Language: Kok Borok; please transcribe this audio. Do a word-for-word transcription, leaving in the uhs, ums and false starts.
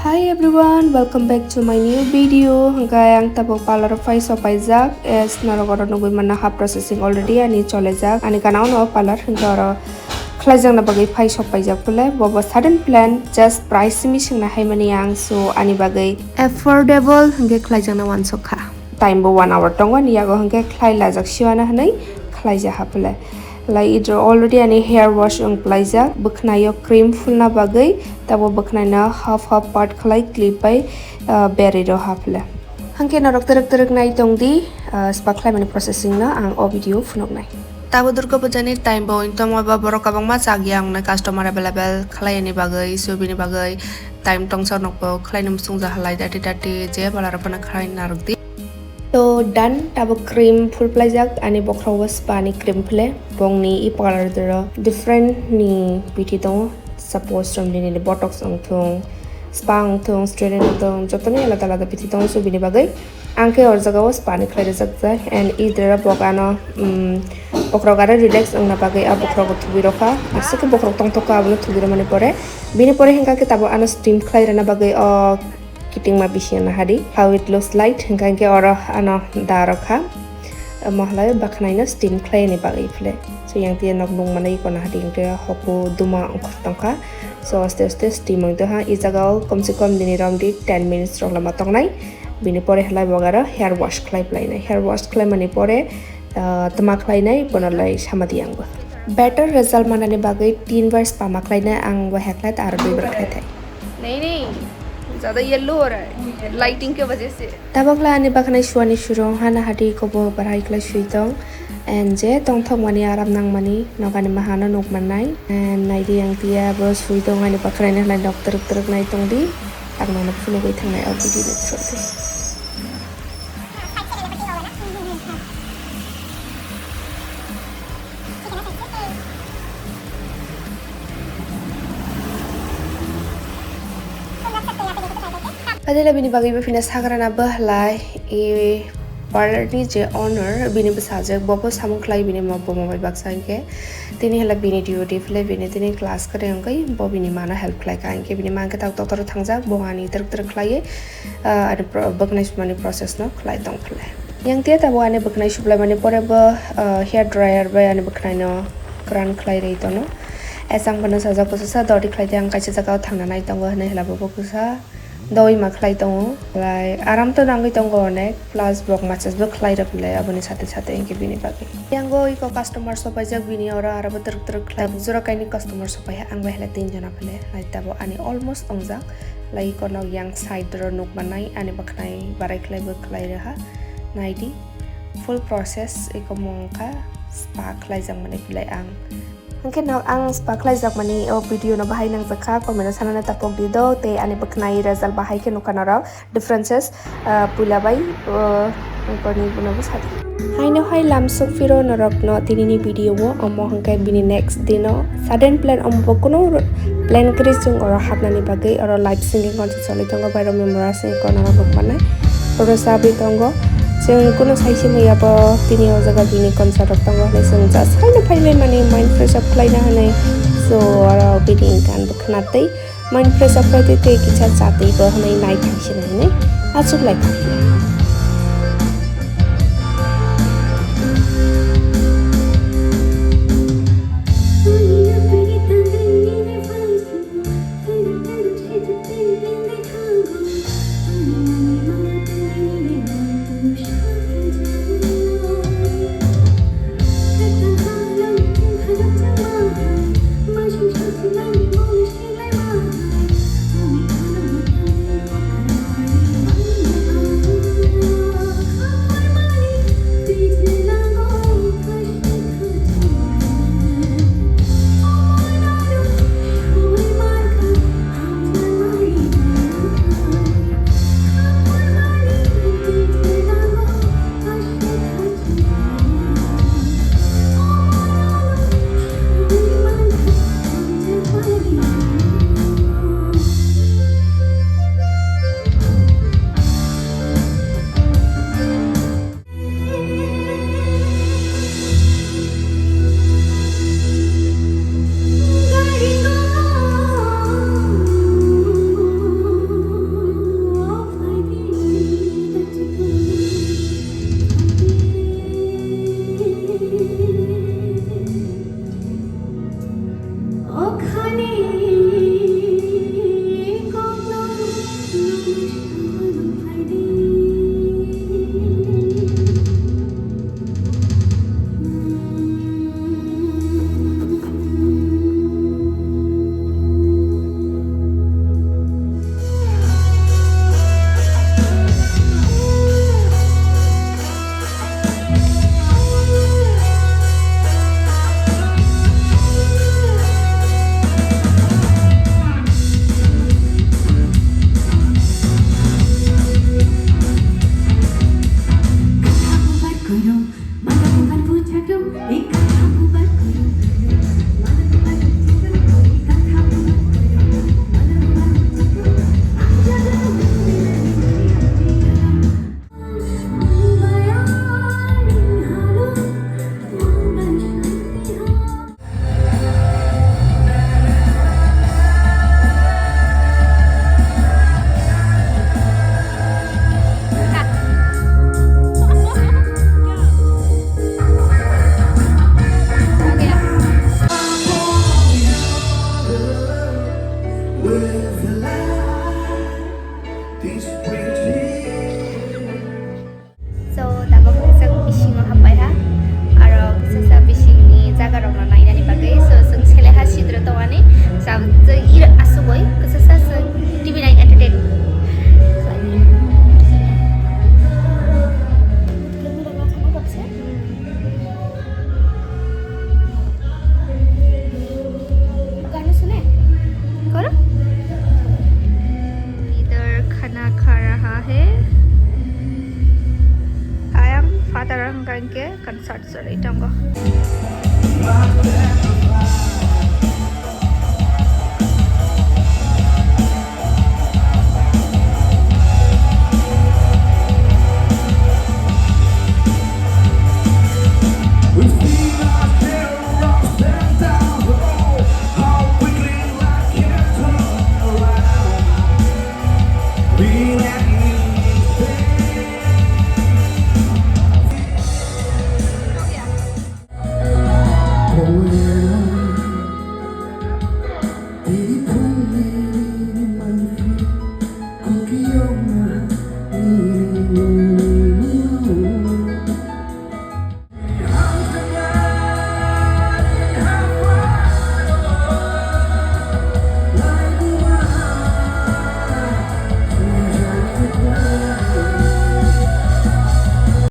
Hi everyone, welcome back to my new video. Hwnkhe ang tabuk parlour o phai sopaijak, as norok oro nugwi manna ha processing already ani cholejak, ani gana ono parlour hwnkhe oro khlaijakna bagwi phai sopaijak pole. Bobo sudden plan, just price simi swngna hai mani ang, so ani bagwi affordable hwnkhe khlaijakna uansukha. Time bo one hour tongo, ani yago hwnkhe khlai lajak siwana hwnwi khlaijak ha pole. Like, it already ani hair wash wng plaijak, bwkhwnaio cream phulna bagwi, tabo bwkhwnaino half half part khlai clip bai, ah, berwi rw ha pole. Hwnkhe norok twrwk twrwk nai tong di, ah, spa khlaimani processing no ang o video phunuknai. Tabo Durga Puja ni time bo wngtongma ba borok kwbangma chakya wngnai customer available khlaiyani bagwi, so bini bagwi time tongsa nokbo khlaina muchungja halai dati dati je balarok phano khlai narwk di. To done, tabuk cream phul plaijak ani bokhrogo spa ni cream phile bongni e parlour doro different ni bithi tongo, suppose romni nini botox wngthung, spa wngthung, straighten wngthung, jotoni alada alada bithi tongo, so bini bagwi ang khe o jaga o spa ni khlai rijak jai, and e doro bok ano, um, bokhorok aro relax wngna bagwi a bokhorogo thubui rokha, aswk khe bokhorok tongthok kha, abono thubui rwmani pore bini pore hwnkha khe tabuk ano steam khlai rwna bagwi o kitingma bisingo nahadi how it looks like, hwnkha hwnkhe oro ano da rokha, omo halai bwkhwnaino steam khlaini bagwi phile. So yang twi nok nung manwi iko nahadi hwnkhe hoku duma ongkhor tongkha. So aste aste steam wngtongha, i jaga o komse kom nini romdi ten minutes rok lama tongnai. Bini pore halai bo aro hair wash khlai phlainai, hair wash khlaimani pore, ah, tma khlainai, bono lai samadi angbo. Better result manani bagwi tin bar spa ma khlainai, ang bo hekhlai ta aro dui bar khlai thai. नहीं नहीं, ज़्यादा येलो हो रहा है लाइटिंग की वजह से। Tabok lai ani bwkhwnai suani surung hana hati kobo barai khlai sui tong, and je tongthok mani aram nang mani nokani mahano nuk mannai, and naidi ang tiya bo sui tong ani bwkhwnai ni halai nok twrwk twrwk nai tong di, ang nono phunugwi thangnai o video ni through di. Adila bini bagwi bo phina sagrana bwhlai, e parlour ni je owner, bini bwsajwk, bo bo samung khlai bini mo-, bomo bai baksa hinkhe. Tini hala bini duty phile, bini tini class kwrwi wngwi, bo bini mano help khlai kha hinkhe, bini ma hinkhe tak doctor o thangjak, bo ani twrwk twrwk khlaiwi, ah, ani pro-, bwknai sumani process no khlai tong phile. Yang tiya tabuk ani bwknai suplaimani pore bo, ah, hair dryer bai ani bwknai no kwran khlai rwi tono. Esang bono sajak kusa sa dori khlai di, ang kaisa jaga o thangna nai tongo hinui hwla bo kusa doi ma khlai tongo. Lai aram to nangwi tongo onek, plus bok message bo khlai rw phle aboni sate sate hinkhe bini bagwi. Yang o iko customer sopaijak bini oro aro bo twrwk twrwk khlai jora kaini customer sopaiha ang bai hwla tin jona phle. Lai tabuk ani almost ongjak. Lai iko nok yang side ro nuk mannai ani bwkhnai barai khlai bo khlai rwha. Naidi, full process iko mung kha spa khlaijak mani belai ang. Hwnkhe no ang spa khlaijak mani o video no bahai nangjak kha, comment o sanana tapok di do, tei ani bwkhnai result bahai khe nukha norok differences, ah, puila bai, ah, nokni buno bwsa di. Haino hai lamsok phiro norok no tini ni video o, omo hwnkhe bini next dino sudden plan, omo bo kuno plan kwrwi chwng oro hapnani bagwi oro live singing concert choli tongo, bai rok memorial singing corner o rok manai oro chabwi tongo. Chwng kuno sai se manya bo tini o jaga bini concert rok tongo hinui chwng just haino phaibai mani mind fresh up khlaina hinui. So oro bini gan bo khwnatwi mind fresh up khlaitwi tei kisa chatwi bo hinui naithok sini hinui achuk lai kha. So, tabuk chwng bisingo hapai ha. Aro kisa bisingni jaga rokno nainani bagwi. So, chwng sele ha sidro tongani. Sa chwng iro asugoi kisa sa chwng T V nai entertain. Koro? Idhar khana kha raha hai. Ayang father ang ke concert choli tongo.